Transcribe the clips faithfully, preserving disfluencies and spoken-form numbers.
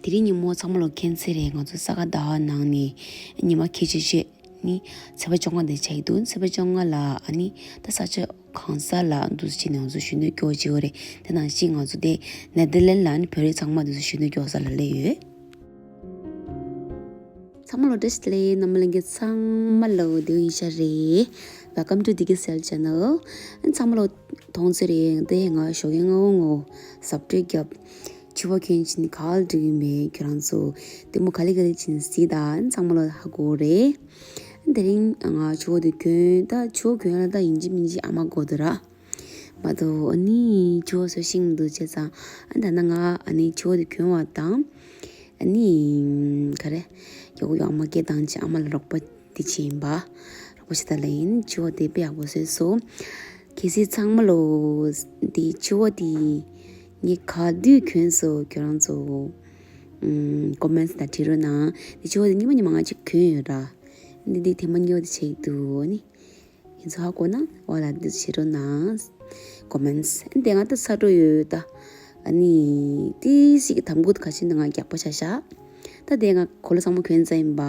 དེ་རིང་ཉིན་མོ་ཚང་མ་ལོ་མཁྱེན་གསལ་རེད། ང་ཚོ་ས་ག་ཟླ་བ་ནང་ནས་ཉི་མ་ཁ་ཤས་ཤིག་ནི་ཚེས་པ་བཅོ་ལྔ་དེ་ཆགས་ཀྱི་འདུག་ཚེས་པ་བཅོ་ལྔ་ལ་ཨ་ནི་ད་ས་ཆ་གང་ས་ལ་འདུག་སེ་བྱས་ནས་ང་ཚོ་གཞོན་ནུ་སྐྱོར་བྱེད་ཀྱི་ཡོད་རེད། དེ་ནང་བཞིན་ང་ཚོ་དེ་ནེ་དར་ལན་ལ་ཨ་ནི་བོད་རིགས་ཚང་མ་འདུག་སེ་གཞོན་ནུ་སྐྱོར་ས་ལ་སླེབས་ཡོད། ཚང་མ་ལོ་བཀྲ་ཤིས་བདེ་ལེགས། རྣམ་པ་ལྷན་རྒྱས་ཚང་མ་ལོ་བདེ་པོ་ཡིན་ཤག་རེད། Welcome to Digicel channel. ཚང་མ་ལོ་མཐོང་ཚོད་རེད། དེ་ང་ཞོགས་ཀས་སྔ་པོ་ངོ་ཟབ་སྤྲོས་བརྒྱབ། ཕྱུ་པ་གྱོན་བྱས་ནས་ག་པར་འགྲོ་གི་ཡིན་པས། ཁྱོད་རང་ཚོ་ལྟད་མོ་ག་ལེ་ག་ལེ་བྱས་ནས་གཟིགས་དང་། ཚང་མ་ལོ་ཧ་གོ་རེད། དེ་རིང་ང་ཕྱུ་པ་དེ་གྱོན། ད་ཕྱུ་པ་གྱོན་ཡ་ལ་ད་ཡིན་གཅིག་མིན་གཅིག་ཨ་མ་དགོས་འདུག་ར། མ་གཏོགས་ཨ་ནི་ཕྱུ་པ་བཟོ་ཤེས་ཀྱི་མི་འདུག་བྱས་ཙང་། ཨ་ད་ནང་ང་ཨ་ནི་ཕྱུ་པ་དེ་གྱོན་པ་དང་། ཨ་ནི་ག་རེ། ཡག་པོ་ཡག་མ་སྐད་བཏང་བྱས་ཨ་མ་ལ་རོགས་པ་དེ་བྱས་ཡིན་པ། རོགས་པ་བྱས་ད་ལ་ཡིན། ཕྱུ་པ་དེ་དཔེ་ཡག་པོ་བཟོས་སོང་། གལ་སྲིད་ཚང་མ་ལོ་དེ་ཕྱུ་པ་དེ་ངས་ག་དུས་གྱོན་སོང་ཁྱོད་རང་ཚོ་ཨམ་ཀོ་མེན་ཊི་ནང་བྲིས་རོགས་གནང་། དེ་ཕྱུ་པ་དེ་སྔོན་མ་ཉི་མ་ང་གཅིག་གྱོན་ཡོད་ར། འདི་འདི་ཐེངས་མ་གཉིས་པ་དེ་བྱས་འདུག་ཨ་ནི། ཁྱེད་ཚོ་ཧ་གོ་ན་འོ་ལ་འདི་བྱེད་རོགས་གནང་། ཀོ་མེན་ཊི། དེ་ང་ད་ཚ་འགྲོ་ཡོད་ད། ཨ་ནི་ཏི་སི་གི་དམ་གུ་ཁ་ཤས་འདི་ང་རྒྱགས་པ་ཆགས་ཤག་ད་དེ་ང་གོ་ལ་ཚང་མ་གྱོན་ཚར་ཡིན་པ་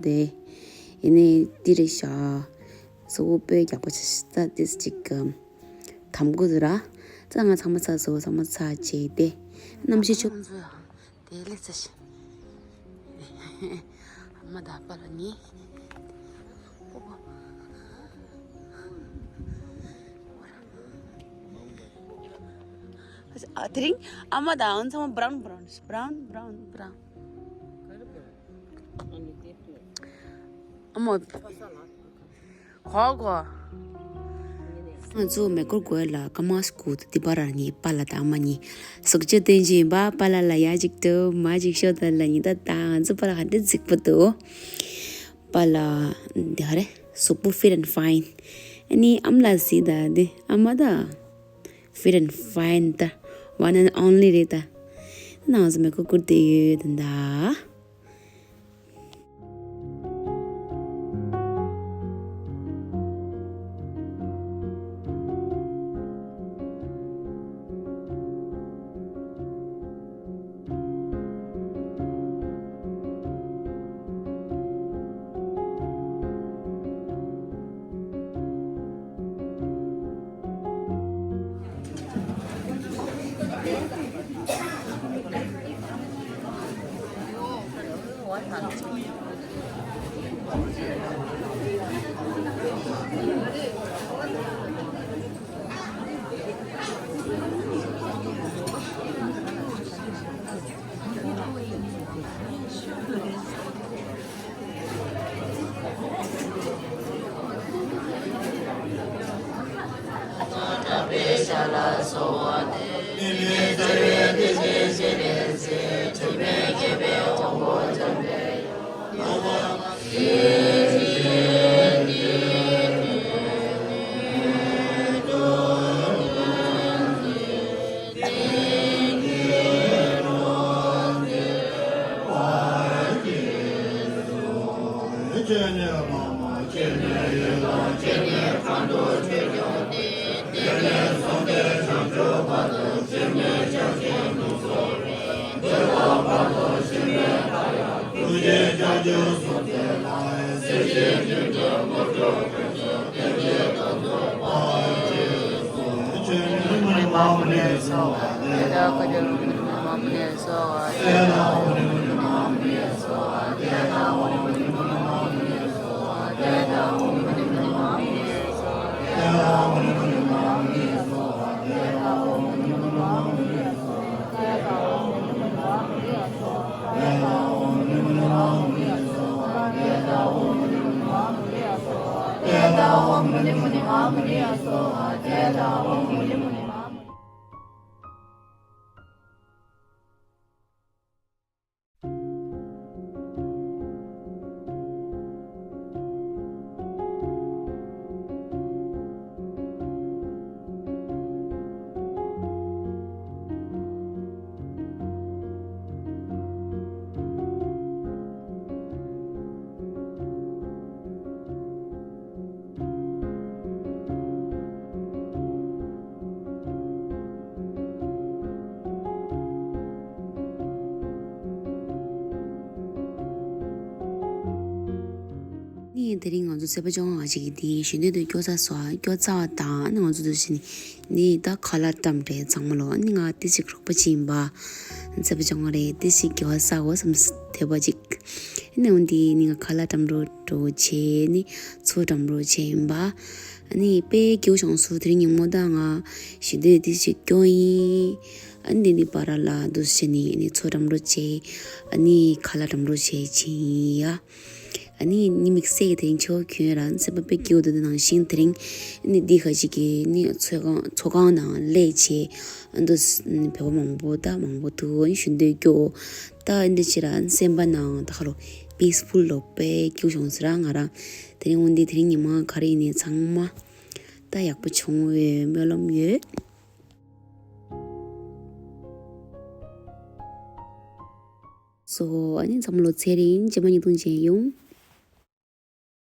དེ། ཡིན་ནའི་ཏི་རེད་ཤག་གཟུགས་པོ་དཔེ་རྒྱགས་པ་ཆགས་ཤག་ད་ཏི་སི་གི་དམ་གུ་དེ་ར། ད་ང་ཚང་མ་ཚ་སོང་། ཚང་མ་ཚ་བྱས་ཏེ་གནམ་གཤིས་ཆུ། དེ་ལས་ཚ་ཞིང་། ཨ་མ་དང་པཱ་ལགས་གཉིས། ཨ་དེ་རིང་ཨ་མ་དང་ཚང་མ་བྷ་རའུན་བྷ་རའུན་བྷ་རའུན་བྷ་རའུན་བྷ་རའུན། ཨ་མ། གོ་གོ། ང་ཚོ་མེ་འཁོར་སྒོ་ལ་ཀ་མ་སྐུ་དུ་དི་པ་ར་ནི་པཱ་ལགས་དང་ཨ་མ་གཉིས་གཟུགས་བཅོས་སྟོན་གྱི་ཡིན་པ། པཱ་ལགས་ལ་ཡ་གཅིག་ཏུ་མ་གཅིག་ཤོག་ད་ལ་ཉི་ད་ད་ང་ཚོ་པཱ་ལགས་ག་འདྲ་རྫིག་པོ་འདུག་པཱ་ལགས་འདི་ག་རེ་གཟུགས་པོ་fit and fine། ཨ་ནི་ཨ་མ་ལགས་གཟིགས་ད་འདི་ཨ་མ་ད་fit and fine ད་one and only རེད་ད། ང་ཚོ་མེ་འཁོར་སྒོར་བསྡད་ཡོད་ད་ད། ནི་དེ་རིང་ང་ཚོ་ཚེས་པ་བཅོ་ལྔ་ཞིག་གི་དེ་ཞི་འདོད་དུ་སྐྱོ་ཚ་སོ་སྐྱོ་ཚ་དང་ནི་ང་ཚོ་དུ་ཞི་ནི་ནི་ད་ཁ་ལག་བཀྲམ་རེད་ཚང་མ་ལོ། ནི་ང་དེ་ཞིག་རོགས་པ་ཅིག་ཡིན་པ། ཚེས་པ་བཅོ་ལྔ་རེད་དེ་ཞིག་དགེ་བ་བསགས་འོ་བསམ་དེ་པ་ཅིག་ནི་འོན་དེ་ནི་ང་ཁ་ལག་བཀྲམ་རོགས་འགྲོ་བྱས་ནི་ཚོ་བཀྲམ་རོགས་བྱས་ཡིན་པ། ནི་དཔེ་སྐྱོ་བྱུང་སོ་དེ་རིང་ཉིན་མོ་ད་ང་ཞི་འདོད་དེ་ཞིག་སྐྱོ་ཡིན། ཨ་ནི་འདི་ནི་པ་ར་ལ་འདུ་བྱས་ནི་ནི་ཚོ་བཀྲམ་རོགས་བྱས། ཨ་ནི་ཁ་ལག་བཀྲམ་རོགས་བྱས་ཕྱིན་ཡ། ཨ་ནི་ཉི་མིག་སེ་གི་དེ་རིང་ཆེ་བ་ཁྱོད་རང་སེམས་པ་དཔེ་སྐྱིད་འདུག་དེ་ནང་བཞིན་དེ་རིང་ཨ་ནི་འདི་ཁ་ཅིག་གི་ནི་ཚོ་ཁང་ཚོ་ཁང་ནང་སླེབས་བྱས་ཨ་འདུ་བོད་པ་མང་པོ་ད་མང་པོ་འདུག་ཨ་ནི་ཞུ་འདོད་སྐྱོ་ད་ཨ་འདི་ཕྱིར་ཨ་ནི་སེམས་པ་ནང་ད་ཁ་ལོ་པིས་ཕུལ་ལོ་དཔེ་སྐྱིད་བྱུང་ཟེར་ང་རང་དེ་རིང་འོན་ཏེ་དེ་རིང་ཉི་མ་ག་རེ་ཡིན་ནི་ཚང་མ་ད་ཡག་པོ་བྱུང་བའི་སྨོན་ལམ་ཡོད། སོ་ཨ་ནི་ཚང་མ་ལོ་ཚེ་རིང་རྗེས་མ་ཉིས་སྟོང་ཅན་ཡོང་།